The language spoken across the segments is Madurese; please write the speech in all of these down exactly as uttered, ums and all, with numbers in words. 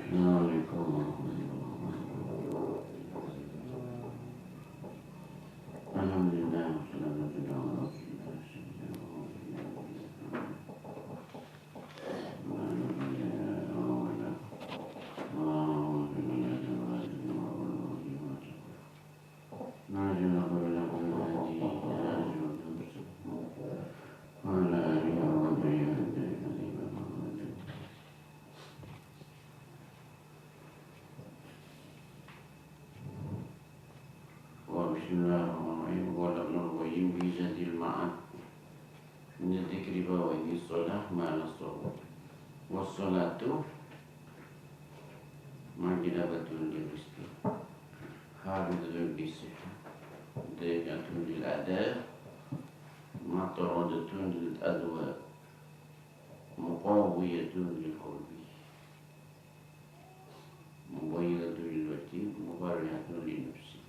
Assalamualaikum warahmatullahi wabarakatuh. Alhamdulillah, wassalatu wassalamu ala rasulillah. Wa bismillahirrahmanirrahim. Qala Ibnul Qayyim fi Zadil Ma'ad. Min dzikri fawaidish shalah ma nassa. Was shalatu mujibatun lirrizqi, hafizatun lissihah, dafi'atun lil adha, matrudatun lil adwa, muqawwiyatun lil qalbi, mubayyidatun lil wajhi, mufarrihatun lin nafsi,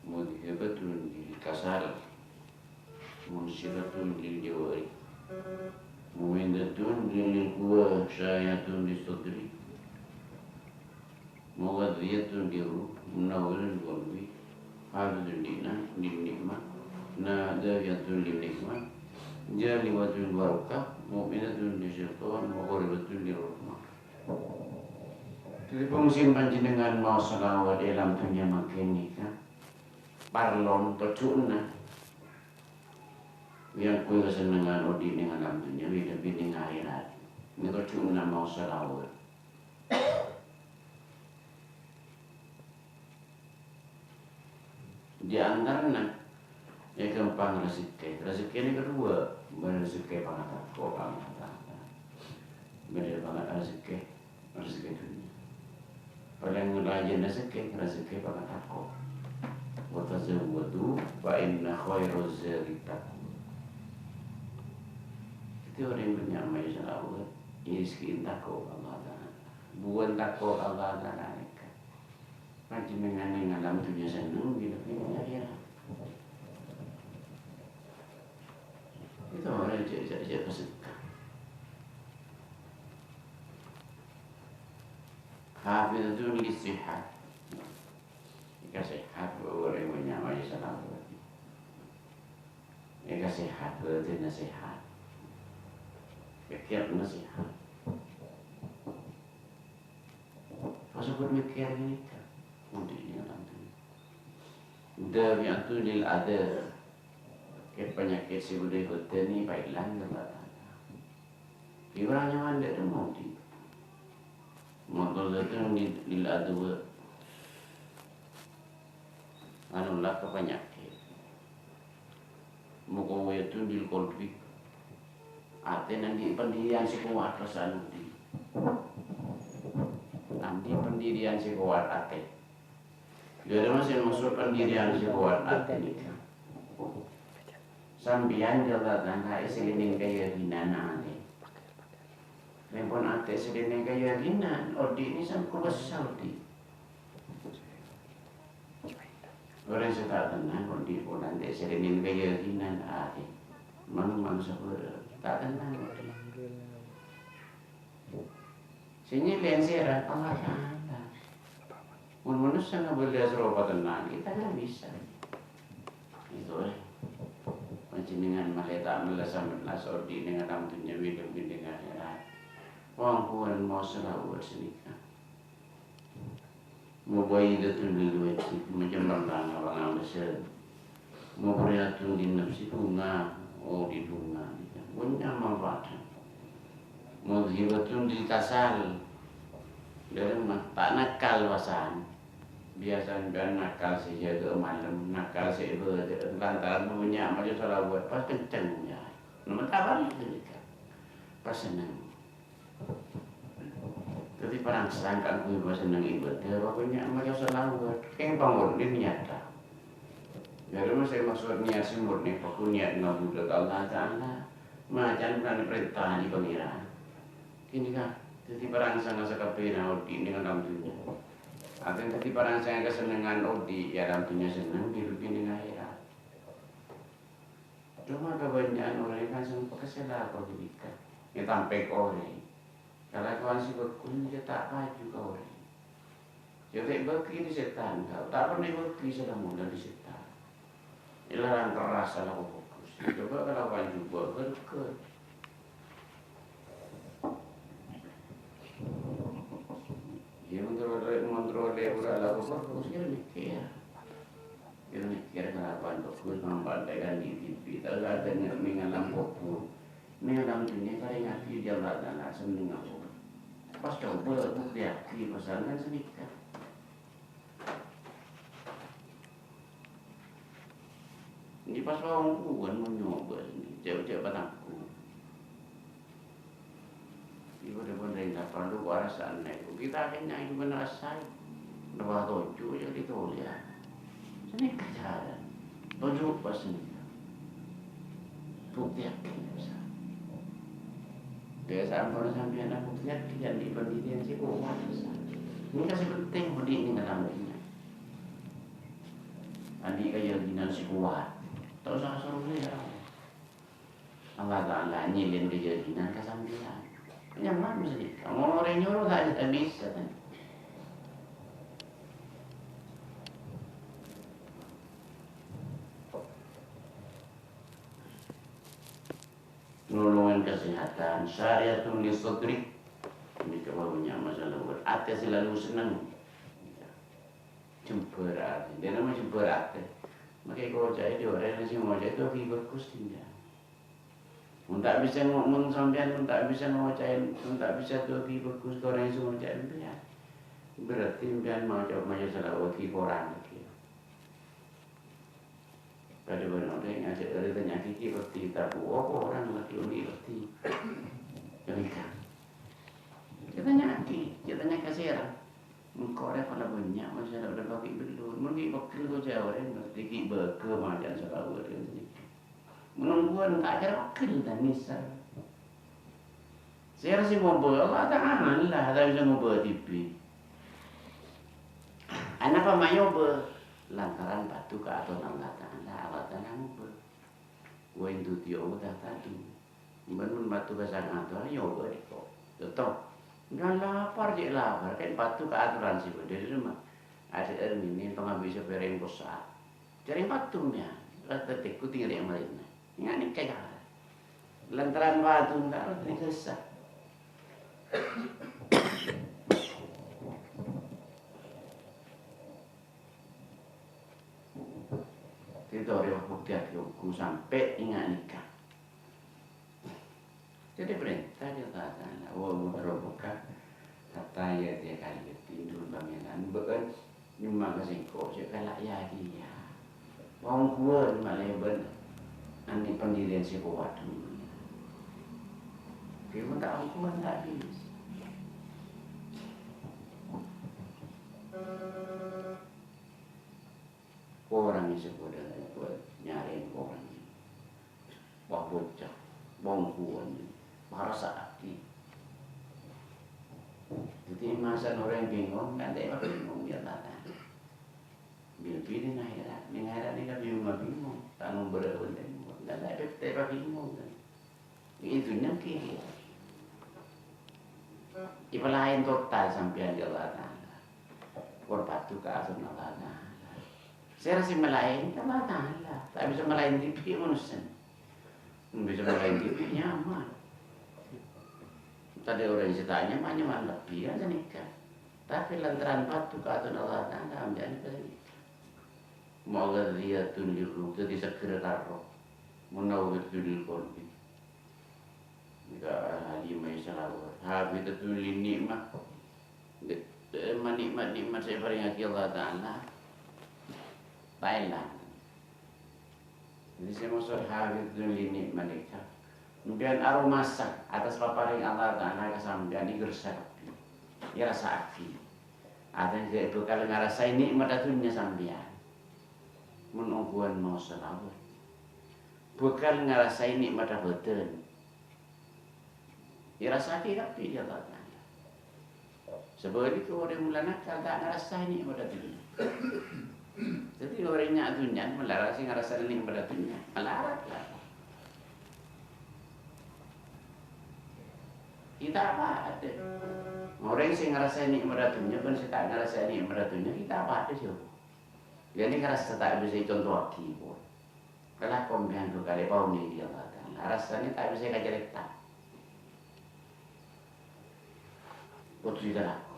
mudhibatun lil kasal, munsyitatun lil jawarih, mumidatun lil quwa, syahiyatun lis sadri, mughadhiyatun lir ruh, munawwiratun lil qalbi, hafizatun lin ni'mah, lin ni'mah, nadhiyatun lin ni'mah, jalibatun lil barakah, mumitatun lis syaitan, muqarribatun lir rahmah. Dhâddhi, fungsin panjhennengngan maos shalawat è alam dhunnya mangkèn nèka parlo tojjhuna. Èangghuy kasennengngan odi' neng alam dhunnya, lebbi-lebbi neng akhèrat. Nèka tojjhuna maos shalawat. Di antarana, ya, ghâmpang rejekkè. Rejekkè nèka dhuwâ', bâdâ rejekkè pangatako' ka Allah Ta'ala. Bâdâ panga-, rejekkè, rejekkè dhunnya. Palèng rajâna rejekkè, rejekkè pangatako'. "Wa tazawwadu fa inna khairaz zadi taqwa." Dhâddhi orèng bânnya' maca shalawat, ya, rejekkè tako' ka Allah Ta'ala. Buwân tako' ka Allah Ta'ala nèka. Panjhennengngan neng alam dhunnya senneng, bilâ neng akhèrat. Itu orèng cè', cè', cè' pesettè. Hafizatun lis sihah. Èka sehat, orèng bânnya' maca shalawat. Èka sehat, bâdânna sehat. Pèkkèranna sehat. Pas sampè' mèkkèr ghânèka, odi' neng alam dhunnya. Dafi'atun lil adha. Kè panyakèt sè bâdâ è bâdân nèka èpaèlang ka Allah Ta'ala. Èparèng nyamana dâ' remma odi'. Matrudatun lil, lil adwa. Anu, la ka panyakèt. Muqawwiyatun lil qalbi. Atè nandi' pendirian sè kowat, rassana odi'. Nandi' pendirian sè kowat atè. Dhâri ma' sè maksod pendirian sè kowat atè nèka? Sampèyan jâ' la tang kaè sè nèng kayakinan atè. Mènpon atè sè nèng kayakinan, odi' nèka sè kobâsa odi'. Orèng sè ta' tennang, odi' polana ta' sèrèngèn kayakinan atè. Mang-, mangsa bârâ' ta' tennang odi'. Sè nyèlèn sèra Allah Ta'ala. Mon manossa ngabâlâ sè ropa tennang, kita nggak bisa. Itu, eh. Panjhennengngan malè ta' mellas-mellas odi' nèng alam dhunnya, bhidhâng-bhidhâng akhèrat. Pon-pon maos shalawat sanèka. Mubayyidatun lil wajhi, macem rantang abang abesel. Mufarrihatun lin nafsi, bhunga, oh, di bhunga. Bânnya' manfaat. Mudhibatun lil kasal. Dhâri ma' ta' nakal, pasan. Biyasana sampèyan nakal sè jâgâ malem, nakal sè ibâdâ, lantaran bânnya' maca shalawat, pas kenceng, ya. Nèmon ta' bâli' ghânèka. Pas senneng. Dhâddhi parangsang kaangghuy pasenneng ibâdâ, pokoknya maca shalawat, kèng pamurni niyadhâ. Dhâri ma' sè maksod niyat sè murni, pokok niyat ngabudhâ ka Allah Ta'ala. Macan polana parènta dhâri Pangèran. Ghânèka, dhâddhi parangsang sakabbhiyânna odi' nèng alam dhunnya. Artèna dhâddhi parangsang kasennengngan odi' è alam dhunnya senneng, bi-, lebbi nèng akhèrat. Coma kabânnya'an orèng kan sè pakasè lako ghânèka. Ètampèk orèng. Kalakowan sè bhâghus nèka ta' paju ka orèng. Sè ta' èbâghi dâri sètan, ta' pernah èbâghi sè la-mula dâri sètan. Èlarang kerras alako bhâghus. Coba kalakowan jhubâ' ghâr-ghâr. Iyâ, mon terro, mon terro lèbur alako bhâghus, kèra mèkkèr. Kèra mèkkèr kalakowan bhâghus, mampan tekan di T V. Terkadang nèng alam kubur. Nèng alam dhunnya parèngaghi dâ' Allah Ta'ala, senneng apa? Pas coba, buktèyaghi, pas senneng sanèka. Ngghi pas wong-wongan mon nyoba, jhâ'-jhâ' patangku. Ibu dipun ring kapal tu kok rasane, kita akhirnya ibu kan rasai. Napa toju' ya ditolak. Sini kajaran. Toju' pas sini. Buktèyaghi bisa. Dâ' sampon sampèyan buktèyaghi kan di pendidikan sih kuat bisa. Ini kasih penting budi ini kan namanya. Andi' kayakinan sè kowat. Ta' osa asoro lèra. Allah Ta'ala nyèlèn kayakinan ka sampèyan. Nyaman mesti. Mon orèng nyoro ta' bisa, kan? Nolongan kesehatan, syariatun li sadri. Ini kalau punya masalah buat atè selalu seneng. Jembhâr atè. Dhina mah jembhâr atè. Make koca'è dhi orèng sè ngoca'è dhi bhâghus dhina. Mon ta' bisa ngo-, mon sampèyan mon ta' bisa ngoca'è, mon ta' bisa dhi bhâghus ka orèng sè ngoca'è sampèyan. Berarti sampèyan maca, maca shalawat ghi' korang lagi. Kadhi bân orèng ajhâk arè tanya'aghi ghi' wedi, ta' buwâ apa orèng lagi odi wedi. Ghânèka. Ètanya'aghi, ètanya ka sèra. Engko' rè pola bânnya' masalah udah pakai belum. Mon ghi' pegel ko jâwâ rè, berarti ghi' bâgâ macan saka urip. Mon ongguwân ta' kèra pegel ta' nyesel. Sèra sè ngobâ Allah Ta'ala, ta' bisa ngobâ dhibi'. Anapa ma' èobâ? Lantaran padu ka atoran Allah Ta'ala, Allah Ta'ala ngobâ. Wa in tuti'uhu tahtadu. Bân mon padu ka sang atoran, èobâ dhiko. Conto, enggak lapar, cè' lapar, kan padu ka atoran sè bâdâ di rumah. Ada ermine pangabis pèrèng posa. Jhâreng paddung, yâ. Rata tèko tinggal di Amarina. Nga' nèka, yâ. Lantaran paddung, ta' rata nèka sè. Tètè rè bhuktèyaghi ongghu sampè' nga' nèka. Dhâddhi parènta dhâ' Allah Ta'ala, "Wa abudu rabbuka hatta ya'tiyakal yaqin." Dhuwâ' Pangèran, bâ'ân nyemma ka sèngko' jhâ' kala' ya-kèya. Ongghuwân malèbân andi' pendirian sè kowat. Ghi' mon ta' ongghuwân ta' bisa. Korang sè kodhu nyarè korang. Wah, bocah, bongkowan, marasa'aghi. Dhâddhi, masa orèng bingung, kan ta' bingung, yâ, ta'. Bil-bilin akhèrat, neng akhèrat nèka bingung-bingung, ta' nombor bhunten, kan ta' bingung, kan. È dhunnya kèya. Èpalaèn total sampèyan ka Allah Ta'ala. Pon padu ka atoran Allah Ta'ala. Sèra sè malaèn ka Allah Ta'ala. Ta' bisa malaèn dhibi' manossa. Bisa malaèn dhibi' nyaman. Tadâ' orèng sè ta' nyaman, nyaman lebbi, kan sanèka. Tapè lantaran padu ka atoran Allah Ta'ala, ambiyan ka sanèka. Mughadziyatun lirruh, dhâddhi seger ka erroh. Munawwiratun lil qalbi. Nèka Halimah sè shalawat. Hafizatun lin ni'mah. Dâ-, dâ-, ma-, nikmat-nikmat sè èparèngaghi Allah Ta'ala. Ta' èlang. Dhâddhi sè maksod hafizatun lin ni'mah nèka. Sampèyan aromasa atas paparèng Allah Ta'ala ka sampèyan, èkersa kabbhi. Èrassa'aghi. Artèna bhâkal ngarassa'è nikmatta dhunnya sampèyan. Mon ongghuwân maos shalawat. Bhâkal ngarassa'è nikmatta bhâdhân. Èrassa'aghi kabbhi, yâ, Allah Ta'ala. Sabâlikka, orèng molaè nakal ta' ngarassa'è nikmatta dhunnya. Dhâddhi, orèng nya' dhunnya malarat sè ngarassa'è nikmatta dhunnya. Malarat, la. Ta' padâ. Orèng sè ngarassa'è nè'matta dhunnya bân sè ta' ngarassa'è nè'matta dhunnya ghi' ta' padâ, sè. Yâ, nèka rassa ta' bisa ècontowaghi, pon. Kalako sampèyan dhu kalè paonèngè Allah Ta'ala. Rassana ta' bisa èkacarèta. Kodhu èkalako.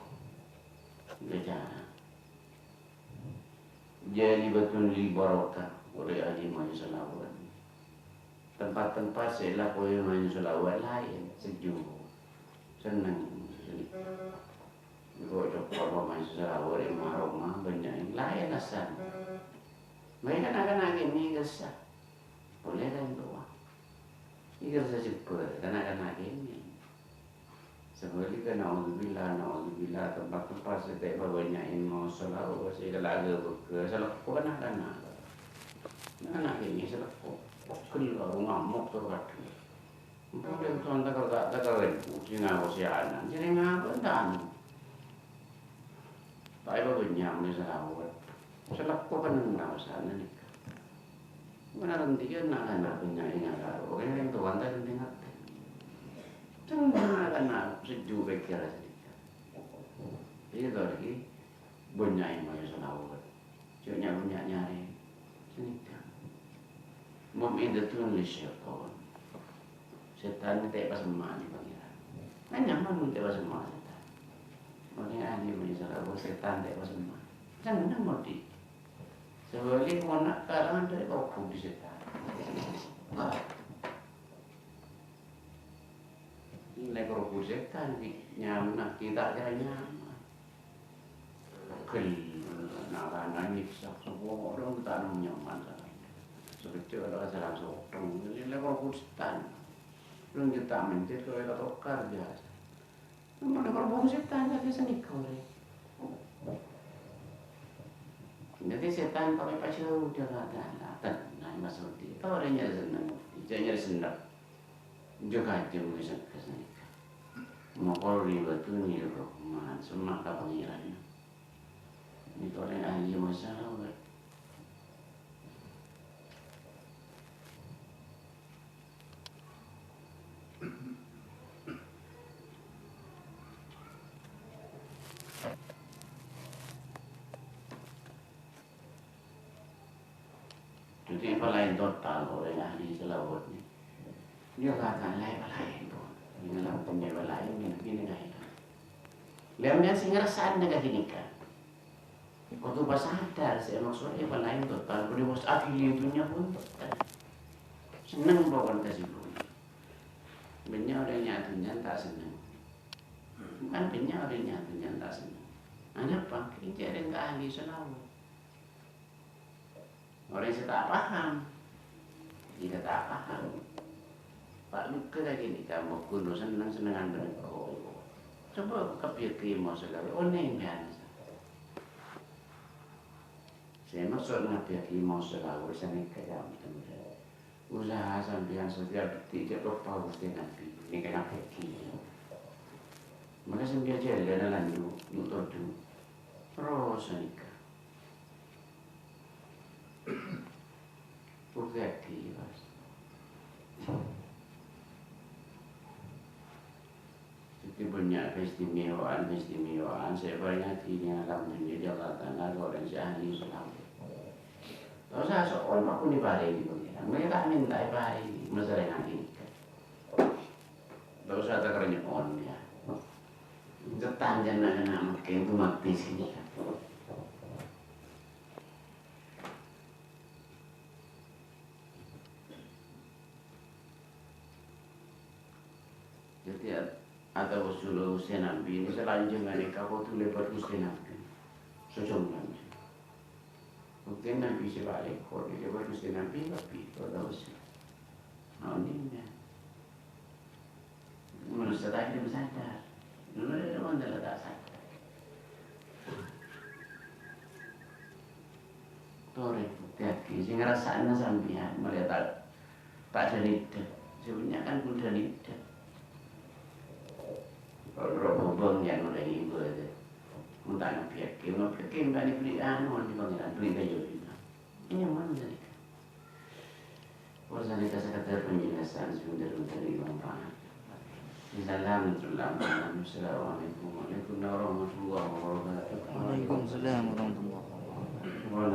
Èngghi, jhâ'. Jalibatun lil barokah, oleh ahli mayu shalawat. Tempat-tempat sè èlakoè mayu shalawat laèn, sejuk, senneng. Engko' cokor mayu shalawat è roma-roma, bânnya' laèn rassana. Mè' na'-kana' kènè' kersa. Polè rèng towa. Èkersa jhebbhâr, na'-kana' kènè'. Sabhâligghâ, naudzubillah, naudzubillah, tempat-tempat sè ta' èpabânnya'è mayu shalawat, sè kala' aghâbâghâ, salèkko na'-kana'. Na'-kana' kènè' salèkko. Pegghel, ngamok, tor kadhâng. Ampon, dhâng, ta' kèra, ta' kèra rèbu, sè ngaosa ana', jârèya ngapa, ta' anu. Ta' èpabânnya' mayu shalawat. Salèkko kan nèng naosa ana' nèka. Mènara dhiyâ na'-kana' bânnya' èngara, orèng towa ta' dhing atè. Senneng na'-kana' sejuk pèkkèran sanèka. Iyâ, to, nèka bânnya' mayu shalawat. Jhâ' nya-, nya-, nyarè sanèka. Mum iddatun li syaitan. Sètan ta' èpasemma bi' Pangèran. Kan nyaman mon ta' èpasemma sètan. Makana ahli mayu shalawat sètan ta' èpasemma. Senneng mon dhi'. Sabhâligghâ, mon na' kalangan dhâri kobhung dhi' sètan. Lè' kobhung sètan, dhi', nyaman, ta' kèra nyaman. Pegghel, na'-kana' nyiksa, sapa orèng ta' nyaman, sakejjhâ' la kasalan sotong, lè' kobhung sètan. Rèng jhâ' ta' mènjhât, kowè ta' tokar biyasa. Mon kobhung sètan, dhâddhi sanèka orèng. Dhâddhi sètan pagghun èpajhâu dhâri Allah Ta'ala. Tenang, Mas Rudi. Ta' orèng nyarè senneng, jhâ' nyarè senneng. Jhâ' kajhâng wis sanèka. Mokol ribatun ya Rahman, semma' ka Pangèran. Nèka orèng ahli mayu shalawat. Dhâddhi, èpalaèn total orèng ahli shalawat nè. Iyâ, kadhâng la èpalaèn, pon. Nèng alam dhunnya èpalaèn, nèng kènè' kaènga. Lèmèn sè ngarassa'ana ka ghânèka. Kodhu pasadar sè maksodda èpalaèn total, bânnè bos adil è dhunnya pon total. Senneng pokon ka sè bhunga. Bânnya' orèng nyarè dhunnya ta' senneng. Kan bânnya' orèng nyarè dhunnya ta' senneng. Anapa? Kèng jhâ' rèng ta' ahli shalawat. Orèng sè ta' paham, iyâ ta' paham. Pa' duka lagi nèka, mokol senneng-sennengngan bân engko'. Coba kabbhiyâghi mayu shalawat, onèng biyasa. Sè maksod ngabbhiyâghi mayu shalawat sanèka jhâ' bhunten. Usaha sampèyan setiap detik jhâ' loppa Ghustè Nabbhi. Nèka ngabbhiyâghi. Maka sampèyan jhâlân lanjut, nyotor dhu. Terros sanèka. Bhuktèyaghi, Mas. Dhâddhi bânnya' keistimewaan-keistimewaan sè èparèngngaghi nèng alam dhunnya dhâri Allah Ta'ala ka orèng sè ahli shalawat. Ta' osa so'on, pagghun èparèngè Pangèran. Mè' ta' mènta èparèngè, masarèngngaghi nèka. Ta' osa ta' kèra nyo'on, yâ. Cètan jhâ' na'-kana' mangkèn tu mabdi sini. Dhâddhi, at-, atawassulu Ghustè Nabbhi nèka salanjhângnga nèka kodhu lèbât Ghustè Nabbhi. Sojhung Nabbhi. Bhuktèna Nabbhi sè palèng kodhu lèbât Ghustè Nabbhi kabbhi, atawassul. Nah, onèng, yâ. Manossa ta' kèra sadar. Manossa ta' sadar. Torè, bhuktèyaghi, sè ngarassa'ana sampèyan, marè ta', ta' dhâlidhâ. Sè bânnya' kan pon dhâlidhâ. Kalau roh bobong yâ orèng ibadah. Mon ta' ngabbhiyâghi, ngabbhiyâghi bânnè bâli anu, bânnè Pangèran, bâli kajhâbhina. Nyaman sanèka. Pon sanèka sekedar penjelasan sè bhender-bhender manfaat. Salam, salam, salam. Assalamualaikum. Waalaikumsalam warahmatullahi wabarakatuh. Waalaikumsalam warahmatullahi wabarakatuh. Waalaikumsalam.